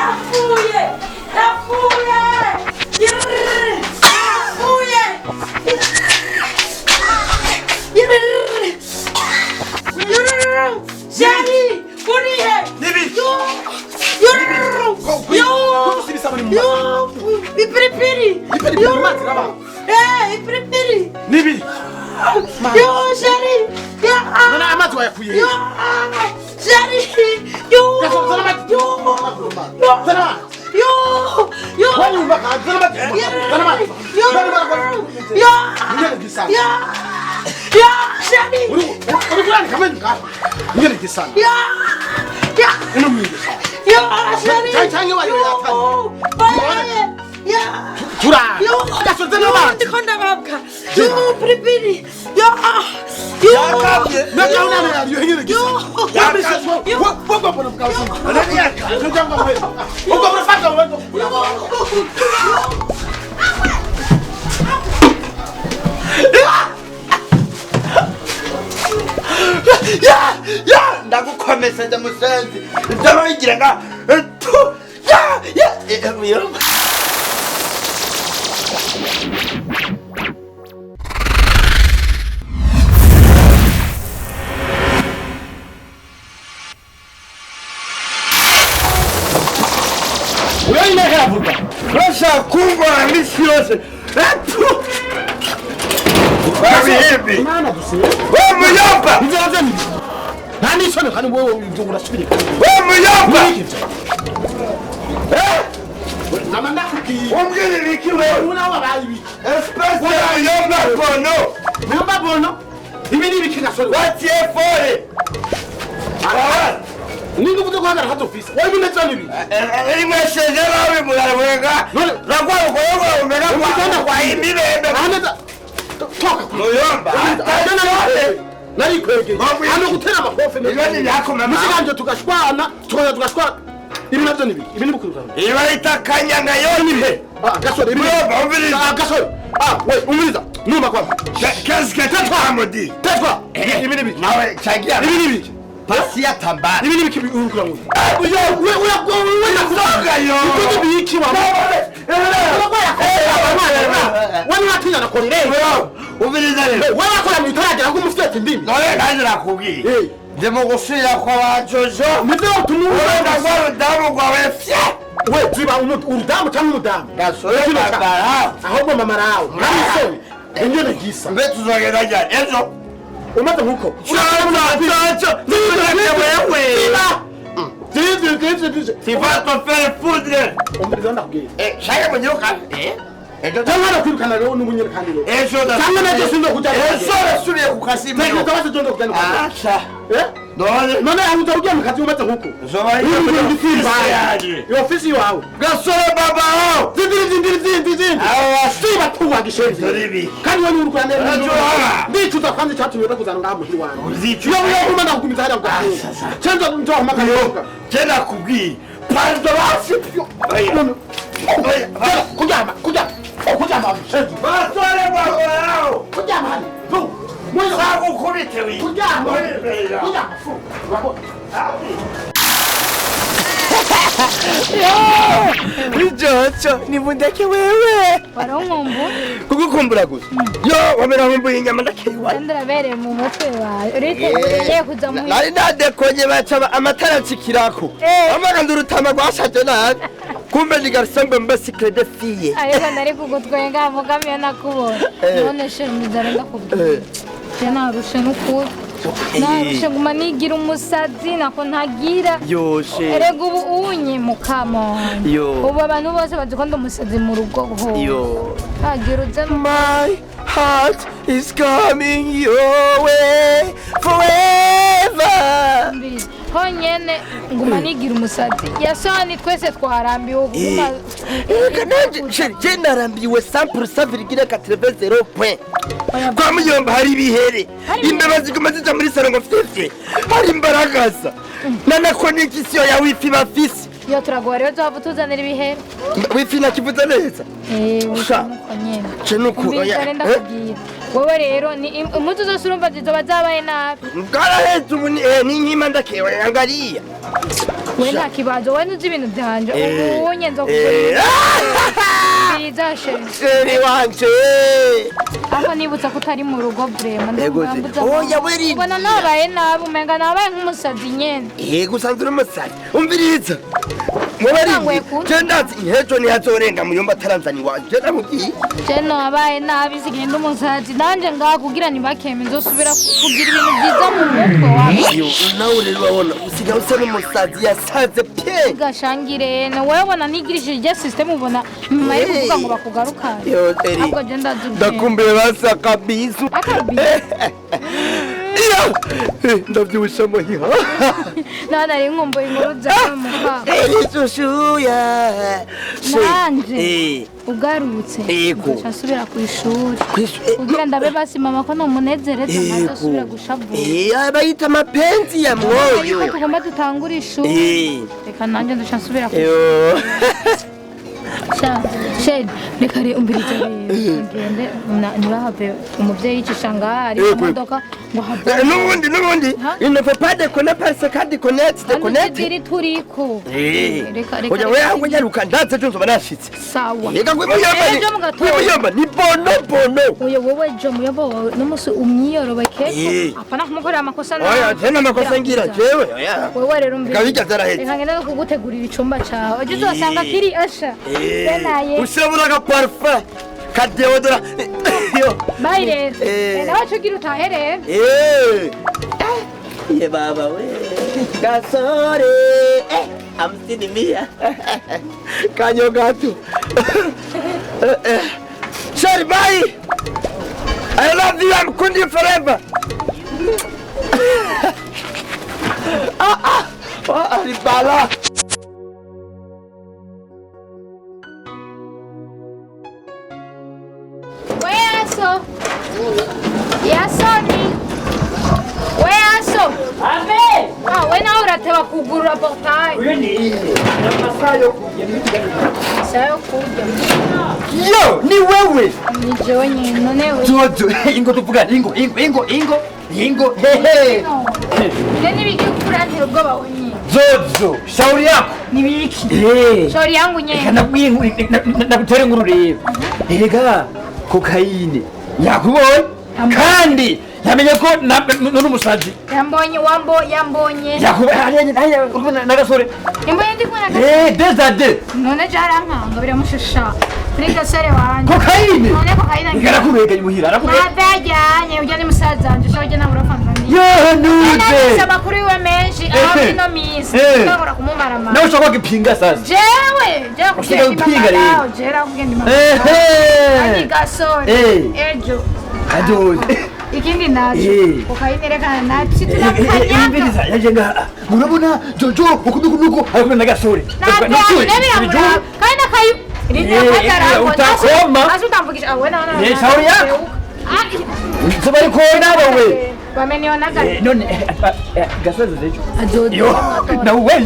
Ndapfuye, ndapfuye, ndapfuye. Chéri, urihe? N'ibiki? Yo, yo, yo, ipiripiri. Ipiripiri mu mazi iraba. Eh, ipiripiri. N'ibiki? Yo, chéri. Yo, None amazi wayakuye he? yo, chéri. Yo, Gasore, zana amazi. yo, Zana amazi. yo, yo. Wanyumva kandi, zana amazi. Zana amazi. Yo, Zana amazi. yo, Ingene gisana. yo, yo, chéri. Uri kurandika amenyo ngaho. Ingene gisana. Yo, yo. Ino mwigisha. Yo, chéri. Canke wayo yatanye. Oya, yo. Turara. Yo, Gasore, zana amazi. ndiko ndababwa. Yo, piripiri. Yo, yo. Yakabye. Mbega unana yariyo ingene gisana. Yo. Ya, ndagukomeseza musenzi ibyo nga tu ya ya yo. Urashaka kumbona misi yose tu babihibi we muyomba Nta n'isoni kandi wowe ibyo urasubira. We muyomba. Nama ndakubwiye. Umbwirira iki wewe? Ubu nawe wabaye ibiki? Espèce de muyomba bono. Muyomba bono? Ibi ni ibiki gasore? Watiye fore. Ninde uvuze guhagarara hatofise? Wowe ibimeze ni ibiki? Rimwe sheze nawe murarwenga. Ragwa umega kwa imibembe. Ahaneza toka kure. Muyomba. Narikwegeye. Hano gutera amakofe. Ibyo ni ibyakoma. Mushikanje tugashwana, tukongera tugashwana. Ibi navyo ni ibiki? Ibi ni bukurukana. Iba ita kanyanga yose. Ah, gasore ibi. Muyomba umviriza. Ah, gasore. Ah, we umviriza. Numa kwa. Qu'est-ce que tu vas me dire? Tetwa. Ibi ni ibiki? Nawe changia. Ibi ni ibiki? Pasi ya tambara. Ibi ni ibiki urukura ngo? Muyomba. We we Inzoga yo. Ibyo ni ibiki wa? Wani watinya na korire. Umviriza rero. Wewe wakora mu itaragera ko umufite indimi. None nanjye nakubwiye. Ndi mu gusubira kwa ba Jojo. Nivyo utuma Urenda rwa rudamu rwawe fye. We ziba urudamu cyangwa umudamu. Gasore bambara. Ahubwo mama rawe. Namisoni. Ingene gisa. Mbe tuzogenda ryari? Ejo. Umaze nkuko. Jojo. Wewe. Zizi zizi zizi. Tu vas te faire foudre. Umviriza ndakubwiye. Eh, shaka munyoka. Eh? Ejo. Cyangwa nakwirukana rero n'umunyene kandi rero. Ejo Cyangwa nabyo sinzo kujya. Ejo nasubiye ku kazi. Tekereza basi jondo kujya. Acha. Eh? None. None aho ugiye mu kazi umaze nkuko. Zoba Iyo ofisi yawe. Gasore baba aho. Zindiri zindiri zindiri zindiri. Aho siba tuwa gishenzi. Zoribi. Kandi wewe uri kurane. Ajoa. Ndicuza kwanza cyatumye ndakuzana ngaha muhiri wanjye. Uzicuza. Iyo iyo kuma ndakugumiza hariya ngo. Cyenzo nzo hamaka. Je nakubwiye. Pardon basi. Oya. Kuryama kuryama. Kuryama gishenzi. Basore baba aho. Kuryama hano. Tu. Mwiza Sagukubite wi. Kuryama. Kuryama fu. Urabona. Jojo nibundeke wewe. Warankumbuye? Kugukumbura gusa. Yo wamera nkumbuye inyama ndakeyiwa. Ndarabereye mu mutwe wawe. Uriteguye kuza mu Nari nadekonye baca amatara acikirako. Amaga ndurutama rwashaje nabi. Kumbe ni garçon mbe secret de fille. Ariko nari kugutwenga mugamiye nakubona. None sheri muzara ndakubwira. Je narushe n'ukuri. Narushe nguma nigira umusazi nako ntagira. Yoshe. Erega ubu unye mukama. Yo. Ubu abantu bose bazi ko ndi umusazi mu rugo ho. Yo. Agira uze My heart is coming your way forever. Mbirizi. Honyene nguma nigira umusazi. Yasoni twese twarambiwe kuguma. Reka nanje sheri je narambiwe 100% point. Kwa muyomba hari ibihere. Imbeba ziguma zija muri salo ngo fyefye. Hari imbaragasa. Nanako n'ikisiyo ya wifi bafise. Yo turagowe rero tuzohava utuzanira ibihere. Wifi nakivuze neza. Eh, Sha. nuko nyene. Ce nuko Umviriza rero ndakubwira. Wowe rero ni impuzu zose urumva zizoba zabaye nabi. Bwaraheze ubu ni nkima ndakewe angariya. We nta kibazo, we ntuzi ibintu byanje. Ubu nye nzokugurira byiza chéri. Chéri wanje. Aho nibutsa ko utari mu rugo vraiment. Ego se. Oya, we rindira. Ubona nabaye nabi, umenga nabaye nk'umusazi nyene. Yego, usanzwe uri umusazi. Umviriza. Natanguye Mubarindi. kuza. Je ndazi ihejo ntihazorenga muyomba ataranzana iwanje. Je ndamubwiye. Je nabaye nabi, sigaye ndi umusazi nanje ngaha kugira ntibakeme nzosubira kugira ibintu byiza mu mutwe wawe. Yo, nawe rero urabona usigaye usa n'umusazi yasaze pe. Gashangire wowe ubona nigirishije irya system, ubona nyuma yo kuvuga ngo bakugarukane. Yo, Eri. Ahubwo je ndazi ubwenge. Ndakumbuye basa kabizu. Akabizu? Iyo! Ndavyibusha amahiha. Nawe nari nkumbuye inkuru zawe muka. Eri shushuya. Nanje. Eh. Ugarutse Yego. nzoca nsubira ku ishuri Kw'ishu- kugira ndabe basi mama ko nomunezereza ntazosubira Yego. gushavura. Abayita mapenzi ya mwoyo. Yuko tugomba dutangura ishuri. Reka nanjye nzoca nsubira ku Yo. Sha, Shedi, reka umvirize rero ngende ntibahave umuvyeyi yicisha ngaha ari Yego. ku modoka ngo have. N'ubundi Ha? il ne faut pas déconner parce que déconner tu Kandi déconner. uzidiri turiko. Reka reka. Oya, Reka. wewe nyaruka, ndaze ejo nzoba nashitse. Sawa. Reka ngwimuyomba. Ejo mu gatondo. Ngwimuyomba ni bono bono. Oya, wowe jo muyobo wawe n'umunsi umwiyorobeke. Apana kumukorera amakosa nabi. Oya, je n'amakosa ngira jewe. Oya. Wewe rero umvirize. Reka bijya vyaraheze. Reka ngende no kugutegurira icumba cawe. Ejo uzosanga kiri asha. Benaye. Ushabura ka parfum ka deodora. Yo. Bye rero. Eh. Nawe cugira utahe rero. Eh. Ye baba we. Gasore. Hamsini mia. Kanyo gatu. Sorry, bye. I love you. I'm Kundi forever. Ah, ah. Ah, Alibala. We Yaso. Yasoni. We Yaso. Ave! Ah, we nawe urateba kugurura portail. Uyu ni amasaha yo kurya. Isaha yo kurya. Yo, ni wewe. Ni jewe nyine none we. Jojo, ingo tuvugane, ingo, ingo, ingo, ingo, ingo, hehe. Ne nibiki kurantera ubwoba wenyine. Jojo, shauri yako. Nibiki. Eh. Shauri yangu nyene. Reka nakubwiye nagutere inkuru rero. Erega kokayine yakubonye kandi yamenye ko nuri umusazi. Yambonye wambo yambonye. Yakubonye hariya hariya uri kumwe n'agasore. Yambonye ndi kumwe na Eh, deux à deux. None byarankanga biramushusha. Kuri gasore wanje. Kokayine. None kokayine. Reka arakureganya imuhira arakurega. Ntabajyanye ujya ni musaza wanje ushobora ujya nawe urafanzaniye. Yo nuze. Nanditse amakuru yiwe menshi aho Eh. ino minsi Eh. ndabura kumumara amara. Nawe ushobora kwagipinga sasa. Jewe jewe Usigaye kugenda upinga rero. imamaraho jewe kugenda imamaraho. Ehe. Kandi gasore Eh. ejo Adoze. ikindi naco Eh. ukayinerekana naci tunakanyaga Imviriza yaje ngaha. Murabona Jojo ukunuku ari kumwe n'agasore. nabyo biramuraba kandi nakayu Eh, utakoma. asi utamvugisha awe nawe nawe Eh, shauri yako. Saba ariko nawe we. bamenionaga None gasore zejo. azoza Yo, na wewe.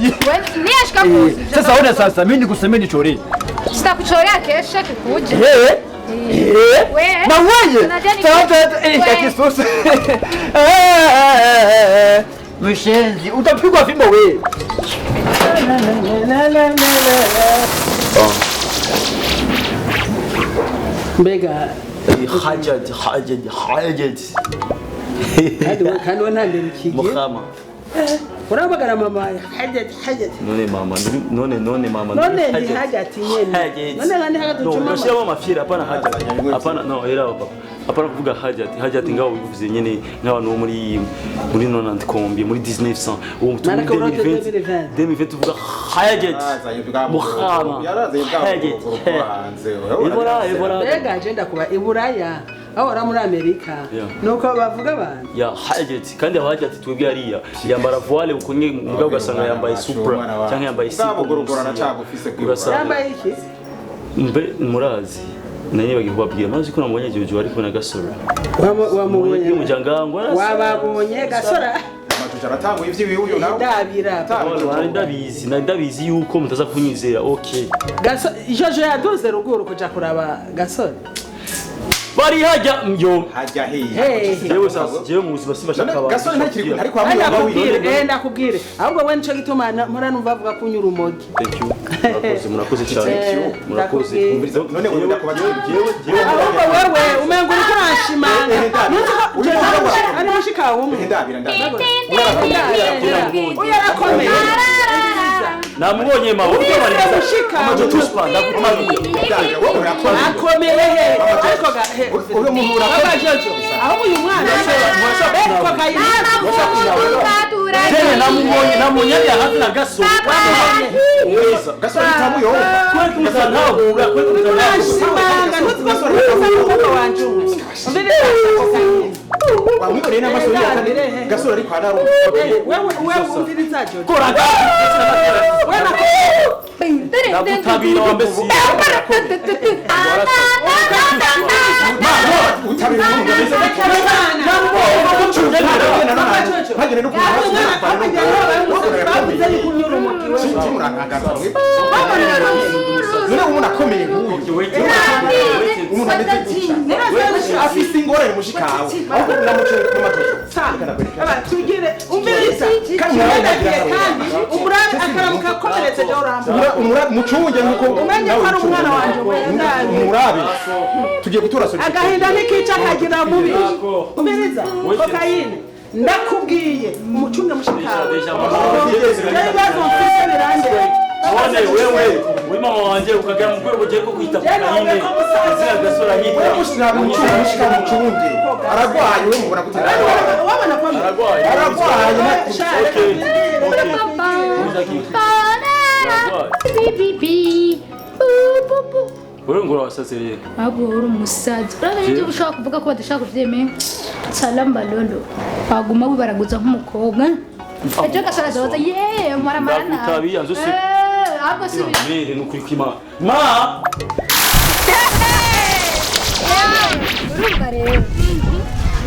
niyashika kuza Sasa ona sasa mimi nikusemeni nichoree. sitakuchorea kesho kikuje. Eh? Eh? We. Na wewe. Unajua ni- Sasa We. ya kisusu. Mshenzi, utapigwa fimbo wewe. Mbega Hajat, hajat, hajat. kandi we ntambere ikigiye Mukhama. urahamagara mama hajati hajati. None mama, none none mama. None ndi hajati nyene. Hajat. None kandi hajati No, uca mama. unashiramo amafyira hapana hajat. Hapana, no, era papa. Hapana kuvuga hajat. Hajat ngaho bivuze nyene nk'abantu bo muri 90 kombi, muri 1900. Ubu turi Maraka muri urote 2020. 2020 tuvuga hajat. Mukhama. Yarazanye bwa Hajat. bugorogoro hanze. Ebora, ebora. Mbega agenda kuba i Buraya aho ora muri Amerika Yeah. nuko bavuga abantu. Ya hajat, kandi aba hajat twebwe hariya yambara voile ukunye mugabo ugasanga yambaye supra cyangwa yambaye Bwa sipo bugorogoro munsi. aracagufise kwibura. Ugasanga Yambaye iki? Mbe murazi nanye bagiye kubabwira mazi ko namubonye Jojo ari kumwe na Gasore. Wamubonye? Mujyangango Wababonye gasora? Amashusho aratanguye ivy'ibihuyo nawe. Ndabira. Nari ndabizi, nari ndabizi yuko mutaza kunyizera. Okay. Gaso Jojo yaduze ruguru kuja kuraba gasore. Bari hajya yo. Hajya hehe? Jewe sasa jewe mu buzima simbashaka abantu. Gasore ntakiri ntari kwa muyomba wiwe. Ndakubwire ahubwo we nico gituma mpora numva avuga ko unyura urumogi. Thank you. Murakoze, murakoze cyane. Murakoze. None wewe ndakubaza jewe ahubwo wewe umengo uriko uranshimanga. Ntuzi ko ari mushika wumwe. Ndabira ndabira. Uyu arakomeye. Namubonye ma wowe bari mushika. Amajo tuspa ndakumanuye. Akomeye he? Ariko ga he. Uyu muntu urakomeye Jojo. Ahubwo uyu mwana ko kayini. Jene namubonye namubonye ari hafi na Gasore. Weza. Gasore ntamuyomba. Kweli kumutantahura, kweli kumutantahura. Uranshimanga ntuzi ko usa n'umukobwa wanje umwe. Umviriza kokayini. Wamwiboneye n'amaso ye Gasore ariko ararumva. Wewe umviriza Jojo. Kora Wewe nako ndagutabira wambe si. Afise ingorane mushikawe ahubwo namucunga Aba tugire umviriza kandi umurabe akaramuka akomeretse je urambura. Umucunge nkuko Umenye ko ari umwana wanje umurabe tugiye gutura solution. Agahinda ntikica akagira mubi. Umviriza kokayine ndakubwiye umucunge mushikawe. Ibibazo mfise birangira. None wewe uri mama wanje ukagera mu rwego ugiye ko kwita kokayine. Izina Gasore anyita. Wewe mushika mucunge aragwaye we mubona gute? Wabona ko Aragwaye. Aragwaye. Okay. Okay. Wewe ngora wasaze rero. Ahubwo uri umusazi. Urabona ibyo ushobora kuvuga ko badashaka kuvyemera. Salamba lolo. Waguma wibaraguza nk'umukobwa. Ejo Gasore azoza ye mara mara na. Ndakutabiya nzose. Ahubwo subira. Mere nukuri kwima. Ma Urumva rero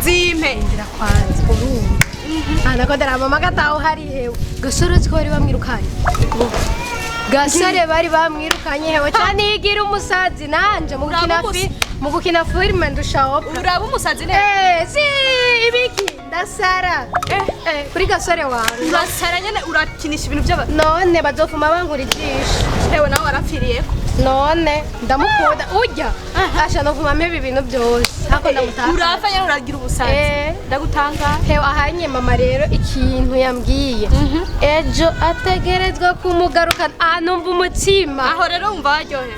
Zimpe ndira kwanza urumva. Anakodera mama gataho hari hewe. Gasore uzi ko bari bamwirukanye. Gasore bari bamwirukanye hewe cyane yigira umusazi nanje mu gukina fi mu gukina filime ndusha opera. Uraba umusazi neza. Si ibiki ndasara. Kuri Gasore wawe. Urasara nyene urakinisha ibintu by'aba. None bazofuma bankura ijisho. Hewe nawe warapfiriyeko. None ndamukunda urya asha no vuma mpeba ibintu byose. Hako ndamutaka. Urapfa nyene uragira ubusazi. Ndagutanga. Hewe ahanye mama rero ikintu yambwiye. Ejo ategerezwa kumugarukana anumva umutima. Aho rero wumva waryohewe.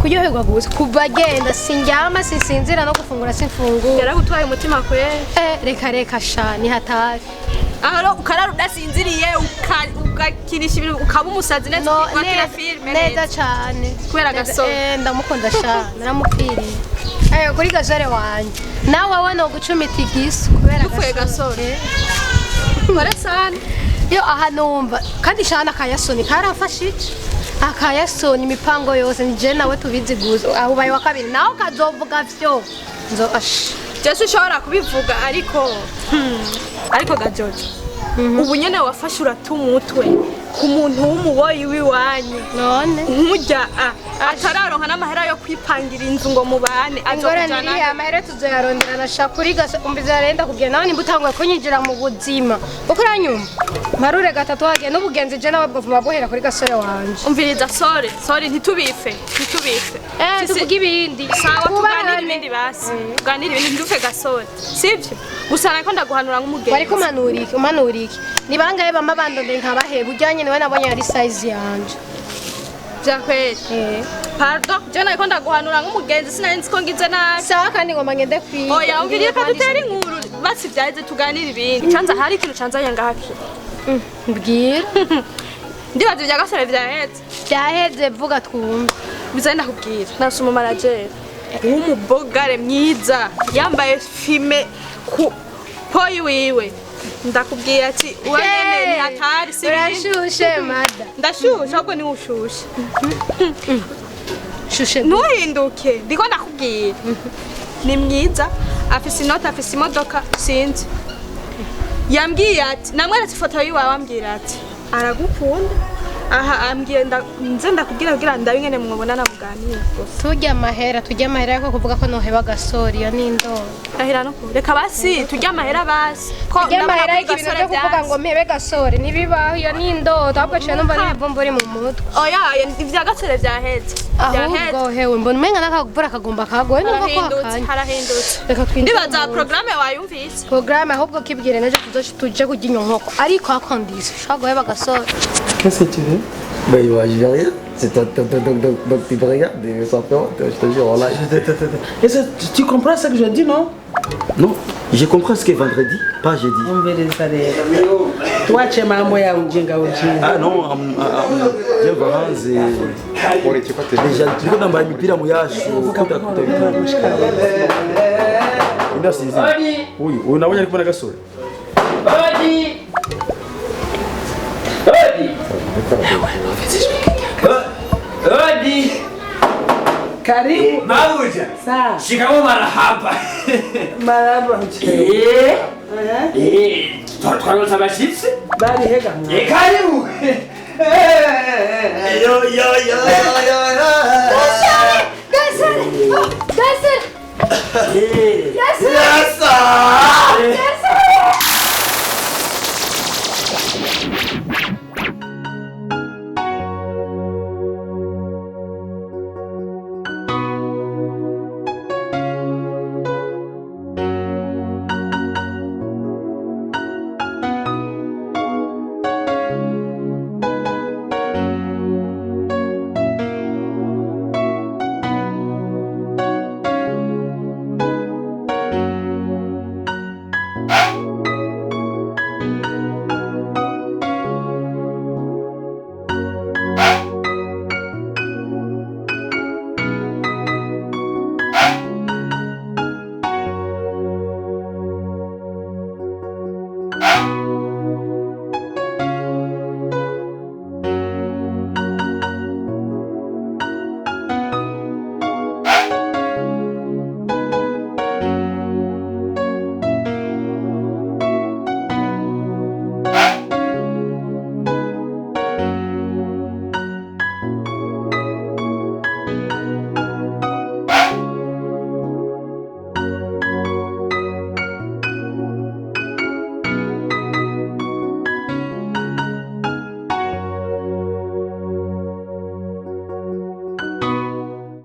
Kuryoherwa gusa kuva agenda sindyama sinsinzira no gufungura simfungura. Yaragutwaye umutima kwe. Reka reka sha ni hatari. Aho rero ukarara udasinziriye ugakinisha ibintu ukaba umusazi neza ukakina filime neza cyane. Kubera Gasore. Ndamukunda sha naramupfiriye. Kuri Gasore wanje nawe wowe no gucumita igisu kubera Dupfuye Gasore. Kore sana. Yo aha numva kandi shana akayasoni karafashije. Akayasoni imipango yose nije nawe tubiziguza aho ubaye wa kabiri nawe kazovuga vyo nzo ash. Jesu ushobora kubivuga ariko ariko gajojo ubu nyene wafashe uratumutwe ku muntu w'umuboyi w'iwanyu none nkujya atararonka n'amahera yo kwipangira inzu ngo mubane ingorane iri amahera tuzoyarondera na shakuri gasa umbiza arenda kubwira nawe nimba utanguye kunyinjira mu buzima uko uranyumva mparure gatatu hagiye n'ubugenzi je nawe bwovuma buhera kuri Gasore wanje. Umviriza sore sore ntitubife ntitubife Tuvuge ibindi sawa tuganire ibindi basi tuganire ibindi ntidufe Gasore sivyo gusa nariko ndaguhanura nk'umugenzi. Wariko umanura iki umanura iki ni bangahe bama bandondeye nkabaheba ujyanye niwe nabonye ari size yanje. Vyakweli. Pardon, je nariko ndaguhanura nk'umugenzi sinari nzi ko ngize nabi. Sawa kandi ngoma ngende kwiga. Oya umviriye ko dutera inkuru basi vyaheze tuganire ibindi. Canza hari ikintu canza yanga haki. Mbwira. Ndibaza ibya Gasore vyaheze. Vyaheze vuga twumve. Bizaye ndakubwira. Nasi umu manager w'umubogare mwiza yambaye fime ku poyi wiwe. Ndakubwira ati uwa nyene ni hatari si Urashushe mada. Ndashushe ahubwo ni ushushe. Shushe. Ntuhinduke ndiko ndakubwira. Ni mwiza afise inoti afise imodoka sinzi. Yambwiye ati namweretse ifoto yiwawe ambwira ati aragukunda Aha ambwiye nze ndakubwira kugira ndabe ingene mwobonana muganire gusa. Turya amahera, turya amahera, ariko kuvuga ko noheba Gasore iyo ni indoro. Ahera no reka basi turya amahera basi. Ko Turya ndabona amahera ko ariko ibintu Gasore byo kuvuga byanse. ngo mpebe Gasore ntibibaho, iyo ni indoto, ahubwo ciye numva n'ibivumburi mu mutwe. Oya, ivya Gasore vyaheze. Ahubwo hewe mbona umenga n'akaguvura kagomba kagoye numva ko Harahindutse, hakanye. harahindutse. Reka twinjire Ndibaza mu nzu. programme wayumvise. Programme ahubwo kibwire nejo tuzoce tuje kurya iyo nkoko, ariko akondisi ushobora guheba Gasore. Qu'est-ce que tu veux? Ben, moi, je vais rien. C'est toi, donc tu me regardes, et sans faire honte, je te jure, en live. Est-ce que tu comprends ce que je dis, non? Non, j'ai compris ce que vendredi, pas jeudi. Umviriza rero. Tuache mambo ya ujinga ujinga. Ah non, je vahanze. Déjà, turiko ndambara imipira mu yashu kuta kuta. Ndasinzi. Uyu, uyu nabonye ari kumwe na Gasore. Odi! Odi! Odi! Karibu. Mauja! Sawa. Shikamoo marahaba. Marahaba. Eh? Eh, twaronse abashitsi? Bari hega. Eh, karibu. Yo yo yo.